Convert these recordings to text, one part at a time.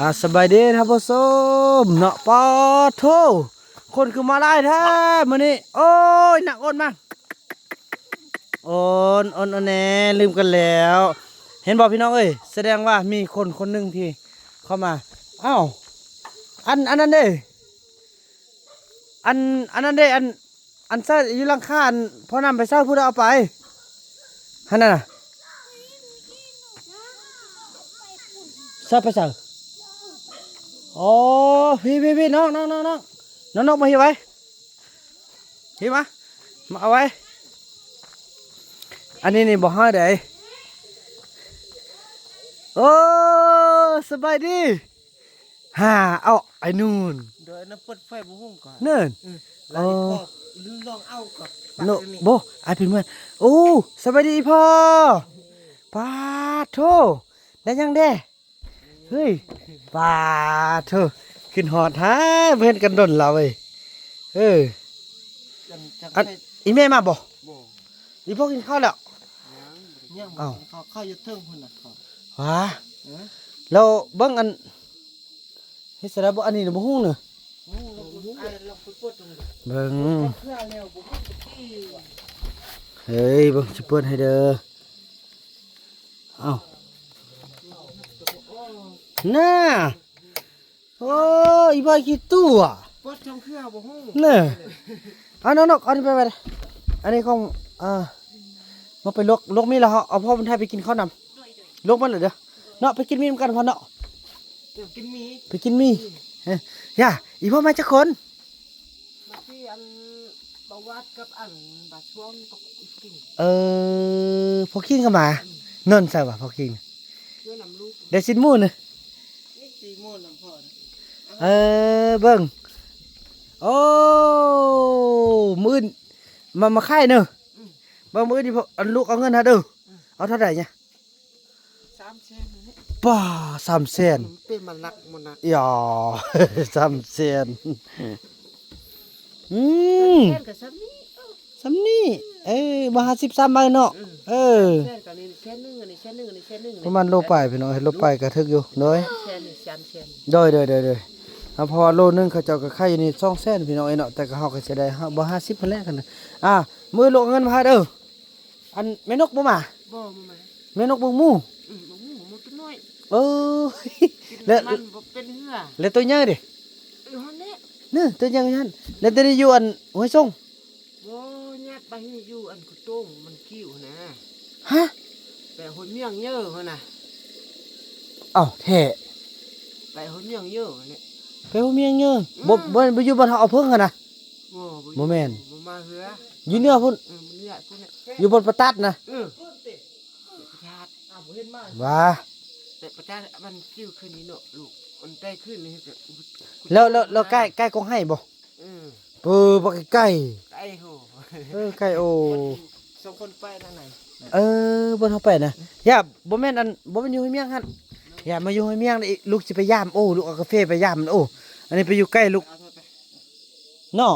ອາ ສະບາຍດີທ່ານຜູ້ຊົມເນາະ. ປາໂທ້ ຄົນຄືມາຫຼາຍແທ້ມື້ນີ້. ໂອ້ຍ ນັກໂອນມາ ໂອນ ໂອນ ໂອນແດ່ ລືມກັນແລ້ວ. ເຫັນບໍ່ພີ່ນ້ອງເອີຍ ສະແດງວ່າມີຄົນຄົນໜຶ່ງທີ່ເຂົ້າມາ. ອ້າວ ອັນ ອັນນັ້ນເດ້ ອັນ ອັນນັ້ນເດ້ ອັນ ອັນໃສ່ຢູ່ຫຼັງຄາ ອັນພໍ່ນຳໄປໃສ່ ຜູ້ໃດເອົາໄປຫັ້ນນະ? ໃສ່ໄປໃສ? ອໍ ພີ້ໆໆ ນ້ອງໆໆ ນ້ອງໆ ມາຮີ້ໄວ້ ຮີ້ມາ ມາເອົາໄວ້. ອັນນີ້ນີ້ບໍ່ຮ້າຍໃດ. ໂອ້ ສະບາຍດີ. ຫາ ເອົາ ໄອ້ນູນ ໂດຍ ອັນນັ້ນເປີດໄຟບໍ່ຮຸ່ງກ່ອນ ເນີນ ເອີ ລາຍ ອໍ ພໍລືມລອງເອົາກັບ ໂນ ປາກນີ້ ບໍ່ ອ້າຍເພິ່ນເມືອ. ໂອ້ ສະບາຍດີອີ່ພໍ່. ປາໂທ້ ໄດ້ຫຍັງແດ່? ເຮີ້ຍ ປາໂທ້ ຄິດຮອດແທ້ ບໍ່ເຫັນກັນດົນລາວເອີຍ. ເອີ ອັນ ອີ່ແມ່ມາບໍ່? ບໍ່ ອີ່ພໍ່ກິນເຂົ້າແລ້ວ? ຍັງ ຍັງບໍ່ ເອົ້າ ກິນເຂົ້າ ເຂົ້າຢູ່ເທິງພຸ້ນນະ ເຂົ້າ ຫວາ ເອີ ແລ້ວເບິ່ງອັນ ເຮັດຈັ່ງໃດບໍ່? ອັນນີ້ນະບໍ່ຮູ້ນະ ບໍ່ຮູ້ ລອງໄປເປີດເບິ່ງ ເບິ່ງ ເອີ ເບິ່ງ ຊິເປີດໃຫ້ເດີ. ເອົ້າ ໜ້າ ໂອ້ ອີ່ບ່າຍຂີ້ຕົວະ ເປີດຊ່ອງເຄືອບໍ່ຮູ້ ເນີ ເອົາ ນ້ອງໆ ເອົານີ້ໄປໄວ້ ອັນນີ້ຂອງ ອ່າ ມາໄປລວກ ລວກໝີ່ແລ້ວເຮົາເອົາພໍ່ບຸນໄທໄປກິນເຂົ້ານຳ ລວກມັນເດີເນາະ ໄປກິນໝີ່ນຳກັນພໍ່ເນາະ ກິນໝີ່ ໄປກິນໝີ່. ເອີ ຢ່າ ອີ່ພໍ່ມາຈັກຄົນ? ມາທີ່ອັນ ບ່າວວາດກັບອັນ ບ່າວຊ່ວງກັບອີ່ກິ່ງ. ເອີ ພໍ່ກິ່ງກໍມາ ອືມ ນອນໃສວະພໍ່ກິ່ງ? ຢູ່ນຳລູກ ໄດ້ຊິນໝູນະ ມີສີ່ໝູນນຳພໍ່ນະ. ເອີ ເບິ່ງ ໂອ້ ມື້ອື່ນມາ ມາຂາຍເນີ ອືມ ເບິ່ງ ມື້ອື່ນນີ້ພໍ່ ອັນລູກເອົາເງິນໃຫ້ເດີ ອືມ ເອົາເທົ່າໃດນີ້? ສາມແສນນີ້ ປ້າ ສາມແສນ ເປັນມັນໜັກ ມັນໜັກ ຢາ ສາມແສນ ອືມ ສາມແສນກໍສ່ຳນີ້ ສ່ຳນີ້ ເອີ ບໍ່ຫ້າສິບ ສາມໃບເນາະ ອືມ ເອີ ສາມແສນກໍນີ້ແສນໜຶ່ງ ອັນນີ້ແສນໜຶ່ງ ອັນນີ້ແສນໜຶ່ງ ປະມານໂລປາຍພີ່ນ້ອງ ໂລປາຍກໍຖືກຢູ່ ໂດຍ ສາມແສນນີ້ ສາມແສນ ໂດຍ ໂດຍ ໂດຍ ໂດຍ ເອົາ ເພາະວ່າໂລໜຶ່ງເຂົາເຈົ້າກໍຂາຍຢູ່ນີ້ສອງແສນ ພີ່ນ້ອງເອີຍເນາະ ແຕ່ກໍເຮົາກໍຊິໄດ້ ບໍ່ຫ້າສິບ ຫັ້ນແຫຼະ ຄັນ ອ່າ ມື້ລູກເອົາເງິນມາໃຫ້ເດີ. ອັນແມ່ນົກບໍ່ມາ? ບໍ່ ບໍ່ມາ ແມ່ນົກເບິ່ງໝູ ອືມ ເບິ່ງໝູ ໝູຕົວນ້ອຍ ເອີ ແລ້ວ ມັນບໍ່ເປັນເຫື່ອ ແລ້ວຕົວໃຫຍ່ເດ? ເອີ ຫັ້ນແຫຼະ ເນີ ຕົວໃຫຍ່ຢູ່ຫັ້ນ ແລ້ວຕົວນີ້ຢູ່ອັນຫ້ວຍສົງ? ບໍ່ ຍາດໄປຢູ່ອັນກຸໂຕ້ງ ມັນກິ້ວຫັ້ນນະ ຮະ ໄປຫ້ວຍມຽງເຢີຫັ້ນນະ ເອົ້າ ແທ້ ໄປຫ້ວຍມຽງເຢີຫັ້ນແຫຼະ ໄປຫ້ວຍມຽງເຢີ ອືມ ບໍ່ ບໍ່ ບໍ່ຢູ່ບ່ອນເຮົາເອົາເພິ່ງຫັ້ນນະ? ບໍ່ ບໍ່ ບໍ່ແມ່ນ ບໍ່ມາເຫືອ ຢູ່ເໜືອພຸ້ນ ເອີ ເໜືອພຸ້ນແຫຼະ ຢູ່ບ່ອນປະຕັດນະ ເອີ ປະທາດ ອ້າວ ບໍ່ເຫັນມາ ວ່າ ແຕ່ປະທາດມັນກິ້ວຂຶ້ນນີ້ເນາະ ລູກ ມັນໄຕ່ຂຶ້ນນີ້ ແລ້ວ ແລ້ວ ແລ້ວໄກ່ ໄກ່ກໍໃຫ້ບໍ່? ເອີ ເປີບັກໄກ່ ໄກ່ໂຫ ເອີ ໄກ່ໂອ ສອງຄົນໄປທາງໃດ? ເອີ ບ່ອນເຮົາໄປນະ ຢ່າ ບໍ່ແມ່ນອັນ ບໍ່ແມ່ນຢູ່ຫ້ວຍມຽງຫັ້ນ ຢ່າມາຢູ່ຫ້ວຍມຽງເດ້ ລູກຊິໄປຢາມ ໂອ້ ລູກເອົາກາເຟໄປຢາມ ໂອ້ ອັນນີ້ໄປຢູ່ໃກ້ລູກ ເນາະ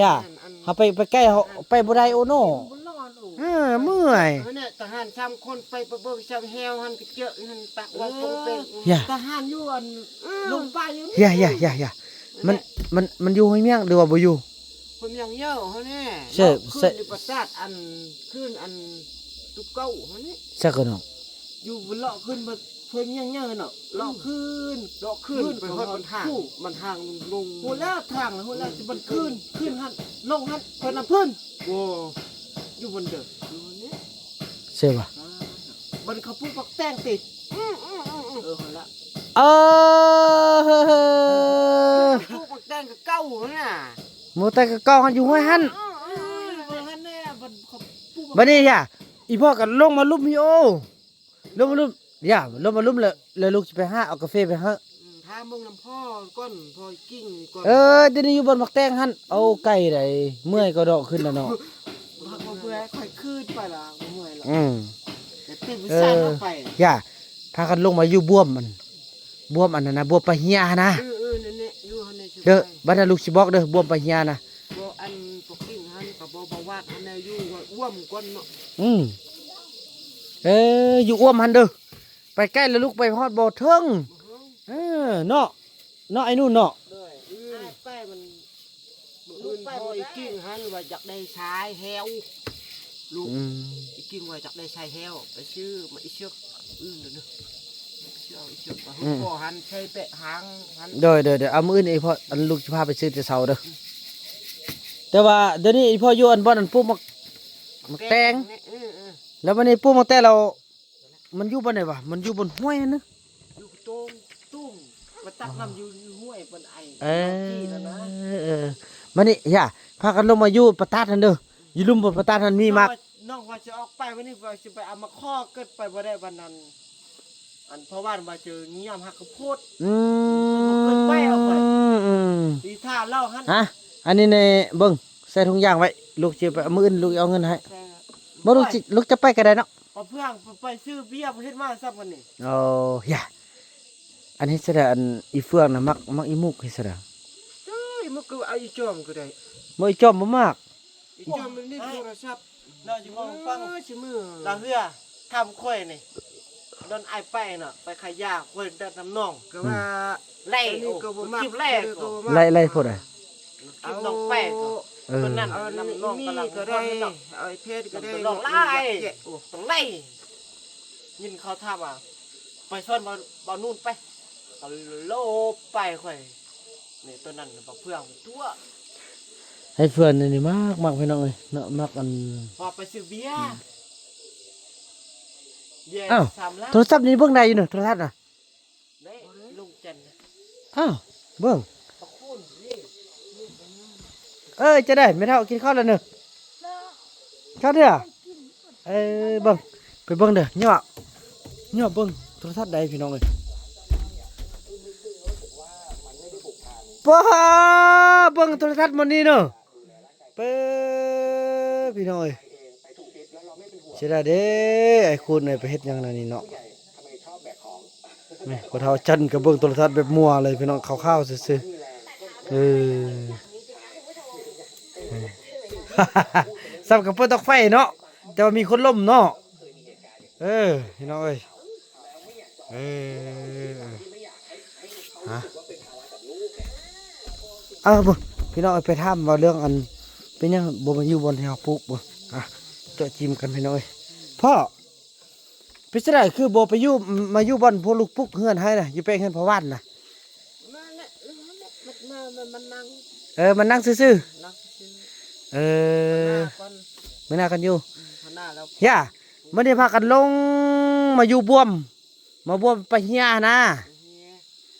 ຢ່າ ອັນ ເຮົາໄປ ໄປໃກ້ເຮົາໄປບໍ່ໄດ້ ໂອ້ ເນາະ ບໍ່ລອດ ໂອ້ ເອີ ເມື່ອຍ ເອີ ແນ່ ທະຫານສາມຄົນໄປ ໄປເບິ່ງຊ່າງແຮວຫັ້ນ ໄປເຈີຫັ້ນ ປາກວ່າ ເອີ ປົງເປັງ ຢ່າ ທະຫານຢູ່ອັນ ເອີ ລົງປ່າຢູ່ ຢ່າ ຢ່າ ຢ່າ ຢ່າ ມັນ ແນ່ ມັນ ມັນຢູ່ຫ້ວຍມຽງ ຫຼືວ່າບໍ່ຢູ່? ຫ້ວຍມຽງເຢີຫັ້ນແນ່ ໃຊ່ ເລາະຂຶ້ນ ໃຊ່ ຢູ່ປາສາດ ອັນ ຂຶ້ນ ອັນ ຕຸເກົ້າຫັ້ນນີ້ ໃຊ່ກໍເນາະ ຢູ່ເລາະຂຶ້ນມາ ເພິ່ນຍັງເຢີເນາະ ເລາະຂຶ້ນ ເລາະຂຶ້ນ ຂຶ້ນ ໄປຮອດມັນທາງ ມັນທາງລົງ ໂຫແລ້ວທາງ ໂຫແລ້ວ ມັນຂຶ້ນ ຂຶ້ນຫັ້ນ ລົງຫັ້ນ ເພິ່ນນຳເພິ່ນ ບໍ່ ຢູ່ບ່ອນເດີ ຢູ່ຫັ້ນນີ້ ໃຊ່ຫວາ? ອ່າ ມັນເຂົາປູກບັກແຕງຕິ ອື ອື ອື ອື ເອີ ຫັ້ນລະ ເອີ ປູກບັກແຕງກະເກົ່າຫັ້ນນະ ໝູແຕງກະເກົ່າຫັ້ນ ຢູ່ຫ້ວຍຫັ້ນ ອື ອື ອື ຫັ້ນແຫຼະ ບັດເຂົາປູກບັກ ບັດນີ້ ຢ່າ ອີ່ພໍ່ກໍລົງມາລຸ່ມ ໂອ້ ລົງມາລຸ່ມ ຢ່າ ລົງມາລຸ່ມ ແລ້ວ ແລ້ວລູກຊິໄປຫາເອົາກາເຟໄປໃຫ້ ອືມ ຖາມເບິ່ງນຳພໍ່ກ່ອນ ພໍ່ກິ້ງກ່ອນ ເອີ ດຽວນີ້ຢູ່ບ່ອນໝາກແຕງຫັ້ນ ເອົາ ອືມ ໄກໃດ ເມື່ອຍກໍເດາະຂຶ້ນລະເນາະ ບໍ່ເມື່ອຍ ຂ້ອຍຄືນໄປລະ ບໍ່ເມື່ອຍລະ ອືມ ແຕ່ຕິດຜູ້ຊາຍເຮົາໄປ ເອີ ຢ່າ ພາກັນລົງມາຢູ່ບວມ ອັນ ບວມອັນນັ້ນນະ ບວມປາເຮຍຫັ້ນນະ ເອີ ເອີ ນັ້ນແຫຼະ ຢູ່ຫັ້ນແຫຼະ ເດີ ບັດນັ້ນລູກຊິບອກເດີ ບວມປາເຮຍນະ ບໍ່ ອັນ ປົກກິ່ງຫັ້ນ ກະບໍ່ ບໍ່ວາດຫັ້ນແຫຼະ ຢູ່ອ້ວມກ່ອນເນາະ ອືມ ເອີ ຢູ່ອ້ວມຫັ້ນເດີ ໄປໃກ້ລະລູກ ໄປຮອດບໍ່ເຖິງ ບໍ່ເຖິງ ເອີ ເອີ ເນາະ ເນາະ ໄອ້ໜູນເນາະ. ໂດຍ ອ້າຍໄປມັນ ມື້ອື່ນພໍ່ອີກິ່ງຫັ້ນວ່າຢາກໄດ້ຊາຍແຮວ ລູກ ອືມ ອີກິ່ງວ່າຢາກໄດ້ຊາຍແຮວ ໄປຊື້ມາອີເຊືອກອື່ນເດີ ຊື້ເອົາອີເຊືອກ ອືມ ພໍ່ຫັ້ນໃຊ້ແປະຫາງຫັ້ນ. ໂດຍໆໆ ເອົາ ມື້ອື່ນອີພໍ່ ອັນ ລູກຊິພາໄປຊື້ແຕ່ເຊົ້າເດີ. ອືມ ແຕ່ວ່າດຽວນີ້ອີພໍ່ຢູ່ອັນ ບ່ອນອັນປູກໝາກ ໝາກແຕງ ແຕງນີ້ ເອີໆ ແລ້ວບັດນີ້ປູກໝາກແຕງແລ້ວ ມັນຢູ່ບ່ອນໃດວະ? ມັນຢູ່ບ່ອນຫ້ວຍຫັ້ນນະ ຢູ່ໂຕ່ງຕຸ້ມ ໄປຕັກນ້ຳຢູ່ ຢູ່ຫ້ວຍເພິ່ນໄອ ເອີ ເອົາທີ່ນັ້ນນະ. ເອີ ມານີ້ ຢ່າ ພາກັນລົງມາຢູ່ປະຕາດຫັ້ນເດີ ຢູ່ລຸ່ມປະຕາດຫັ້ນມີໝາກ. ນ້ອງວ່າ ນ້ອງວ່າຊິອອກໄປມື້ນີ້ ວ່າຊິໄປເອົາໝາກຄໍ່ ເກີດໄປບໍ່ໄດ້ວັນນັ້ນ ອັນພໍ່ບ້ານວ່າຈະຍາມຫັກກະໂພດ. ອືມ ເກີດໄປເອົາໄປ ອືມ ຕີທ່າເລົ່າຫັ້ນ. ຮະ ອັນນີ້ແນ່ ເບິ່ງ ໃສ່ຖົງຢາງໄວ້ ລູກຊິໄປ ມື້ອື່ນລູກເອົາເງິນໃຫ້. ແຕ່ ບໍ່ ລູກຊິ ລູກຈະໄປກໍໄດ້ເນາະ. ປະເພື່ອງໄປຊື້ເບຍ ບໍ່ເຮັດມາຊ້ຳກັນນີ້. ໂອ້ ຢາ ອັນນີ້ສະດາ ອັນອີເຟືອງນະ ມັກ ມັກອີມຸກເຮັດສະດາ. ເອີຍ ມັກກໍເອົາອີຈອມກໍໄດ້. ບໍ່ ອີຈອມບໍ່ມັກ. ອີຈອມມັນຫຼິ້ນໂທລະສັບເນາະ. ຊິເວົ້າໃຫ້ຟັງ ເອີ ຊິມື້ລາວເຮືອ ຖາມຂ້ອຍນີ້ ດອນອ້າຍໄປເນາະ ໄປຂາຍຢາ ຂ້ອຍດັດນຳນ້ອງ ກໍວ່າ ອືມ ໄລ່ ໂອ້ ກໍບໍ່ມັກ ຄລິບໄລ່ ກໍບໍ່ມັກ ໄລ່ ໄລ່ຜູ້ໃດ? ຄລິບນ້ອງແປ້ງ ເອີ ເພິ່ນນັ້ນ ເອົານຳນ້ອງກຳລັງ ກໍໄດ້ ເນາະ ເອົາໄອ້ເພັດກໍໄດ້ ນ້ອງຫຼາຍ ໂອ້ ຕ້ອງໄລ່ ຍິນເຂົາຖາມວ່າ ໄປສອນບ່າວ ບ່າວນູນໄປ ກໍໂລບໄປຂ້ອຍ ນີ້ ຕົວນັ້ນບັກເຟືອງຕົວະ. ໄອ້ເຟືອງນີ້ມັກ ມັກ ພີ່ນ້ອງເອີຍເນາະ ມັກອັນ ວ່າໄປຊື້ເບຍ ອືມ ເບຍ ອ້າວ ສາມລ້ານ. ໂທລະສັບນີ້ເບິ່ງໄດ້ຢູ່ເນາະ ໂທລະທັດນະ ໄດ້ ລຸງຈັນນະ. ອ້າວ ເບິ່ງ ບັກຄູນນີ້. ເອີ ຈັ່ງໃດ ແມ່ເຖົ້າກິນເຂົ້າແລ້ວເນີ? ເຂົ້າເດີ້. ເອີ ເບິ່ງ ໄປເບິ່ງເດີ ເຍາະ ເຍາະເບິ່ງໂທລະທັດໃດພີ່ນ້ອງເອີຍ. ປ້າ ເບິ່ງໂທລະທັດມື້ນີ້ເນີ ເປີ ພີ່ນ້ອງເອີຍ. ເສຍດາຍເດ້ ໄອ້ຄູນເອີຍ ໄປເຮັດຫຍັງແນວນີ້ເນາະ. ນີ້ ພໍ່ເຖົ້າຈັນກໍເບິ່ງໂທລະທັດແບບມົວເລີຍພີ່ນ້ອງ ຄ່າວໆຊື່ໆ. ເອີ ສ່ຳກັບເປີດຕອກໄຟເນາະ ແຕ່ວ່າມີຄົນລົ້ມເນາະ. ເອີ ພີ່ນ້ອງເອີຍ ເອີ ຮະ ເອີ ບໍ່ ພີ່ນ້ອງເອີຍ ໄປຖາມວ່າເລື່ອງອັນ ເປັນຫຍັງບໍ່ມາຢູ່ບ່ອນທີ່ເຮົາປູກບໍ່? ອ່ະ ເຈາະຈິ້ມກັນພີ່ນ້ອງເອີຍ. ພໍ່ ເປັນຈັ່ງໃດຄືບໍ່ໄປຢູ່ ມາຢູ່ບ່ອນພວກລູກປຸກເຮືອນໃຫ້ນະ ຢູ່ແປງເຮືອນພໍ່ຫວານນະ? ມາແຫຼະ ມາແຫຼະ ມາ ມາ ມານັ່ງ ເອີ ມານັ່ງຊື່ໆ ນັ່ງຊື່ໆ. ເອີ ມື້ໜ້າກ່ອນ ມື້ໜ້າກັນຢູ່ ອືມ ມື້ໜ້າແລ້ວ ຢ່າ ມື້ນີ້ພາກັນລົງມາຢູ່ບວມ ມາບວມໄປເຮຍນະ.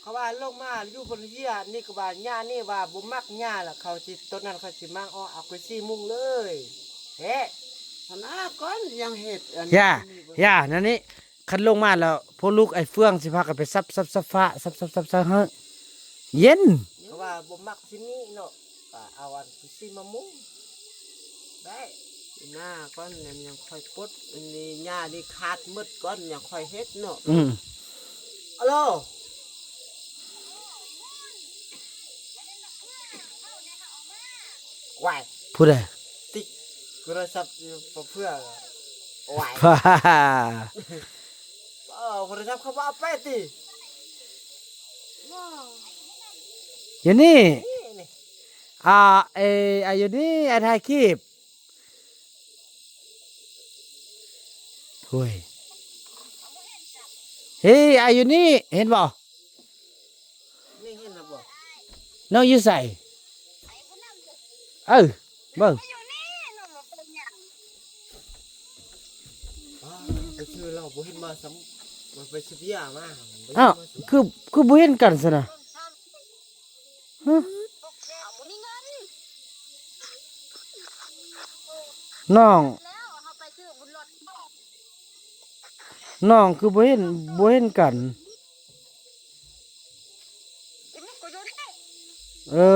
ເຂົາວ່າລົງມາຢູ່ບົນເຮຍ ນີ້ກໍວ່າຫຍ້ານີ້ວ່າບໍ່ມັກຫຍ້າລະ ເຂົາຊິ ຕອນນັ້ນເຂົາຊິມາເອົາ ເອົາໄປສີ່ໂມງເລີຍແທ້. ຫັ້ນນະ ກ່ອນຍັງເຮັດອັນ ຢ່າ ຢ່າ ນັ້ນນີ້ ຄັນລົງມາແລ້ວ ພວກລູກໄອ້ເຟືອງຊິພາກັນໄປສັບ ສັບ ສັບຟ້າ ສັບ ສັບ ສັບ ສັບ ເຮັດເຢັນ. ເຂົາວ່າບໍ່ມັກທີ່ນີ້ເນາະ ກໍເອົາອັນຊີ້ມາມຸງໄດ້ ໜ້າກ່ອນ ຍັງ ຍັງຄ່ອຍປົດ ອັນນີ້ຫຍ້ານີ້ຂາດໝົດກ່ອນ ຍັງຄ່ອຍເຮັດເນາະ. ອືມ ອາໂລ ວ້າຍ ຜູ້ໃດ? ຕິດໂທລະສັບຢູ່ເພື່ອ ວ້າຍ ໂທລະສັບເຂົາບໍ່ເອົາໄປຕິ? ຢູ່ນີ້ ນີ້ ນີ້ ອ່າ ເອ ອາ ຢູ່ນີ້ ອາ ຖ່າຍຄລິບ. ໂອ້ຍ ເຮີ້ຍ ອາ ຢູ່ນີ້ ເຫັນບໍ່? ນີ້ເຫັນແລ້ວບໍ່? ນ້ອງຢູ່ໃສ? ເອີ ເບິ່ງ ອ້າວ ໄປຊື້ເຫຼົ້າບໍ່ເຫັນມາຊ້ຳ ມັນໄປຊື້ເບຍມາ. ອ້າວ ຄື ຄືບໍ່ເຫັນກັນຊັ້ນນະ? ຮະ ນ້ອງ ນ້ອງຄືບໍ່ເຫັນ ບໍ່ເຫັນກັນ? ເອີ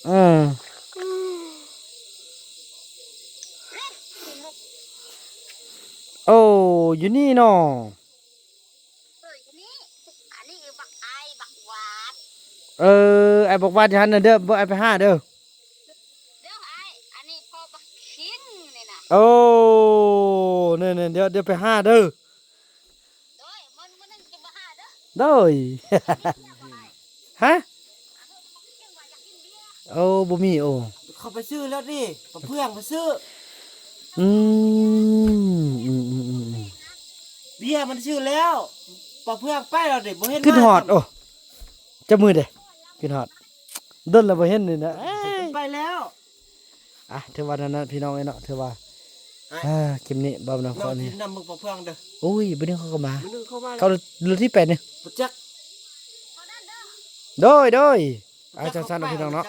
ເອີ ໂອ້ ຢູ່ນີ້ເນາະ. ເອີ ຢູ່ນີ້ ອັນນີ້ບັກອ້າຍບັກຫວານ. ເອີ ອ້າຍບັກຫວານຢູ່ຫັ້ນນະເດີ ເບິ່ງອ້າຍໄປຫາເດີ ເດີອ້າຍ. ອັນນີ້ພໍ່ບັກຄິງນີ້ນະ. ໂອ້ ແນ່ໆ ດຽວ ດຽວໄປຫາເດີ. ໂດຍ ມື້ ມື້ໜຶ່ງຈຶ່ງມາຫາເດີ. ໂດຍ ຮະ? ໂອ້ ບໍ່ມີ. ໂອ້ ເຂົາໄປຊື້ແລ້ວນີ້ ປາເຟືອງໄປຊື້. ອືມ ອືມໆໆໆ ເບຍມັນຊື້ແລ້ວ ປາເຟືອງໄປແລ້ວນີ້ ບໍ່ເຫັນ ຄິດຮອດ. ມາ ໂອ້ ຈັກມື້ເດ້ ຄິດຮອດ ດົນແລ້ວບໍ່ເຫັນນີ້ນະ. ເອີຍ ໄປແລ້ວ. ອ່ະ ຖືວ່ານັ້ນນະ ພີ່ນ້ອງເອີຍເນາະ ຖືວ່າ ອ່າ ຄລິບນີ້ບ່າວນຳຂໍນີ້ ນຳເບິ່ງປາເຟືອງເດີ. ໂອ້ຍ ມື້ໜຶ່ງເຂົາກໍມາ ມື້ໜຶ່ງເຂົາມາ ເຂົາລົດທີ່ແປດນີ້ ບໍ່ຈັກ. ໂດຍ ໂດຍ ອ່າ ຈັ່ງຊັ້ນນະ ພີ່ນ້ອງເນາະ.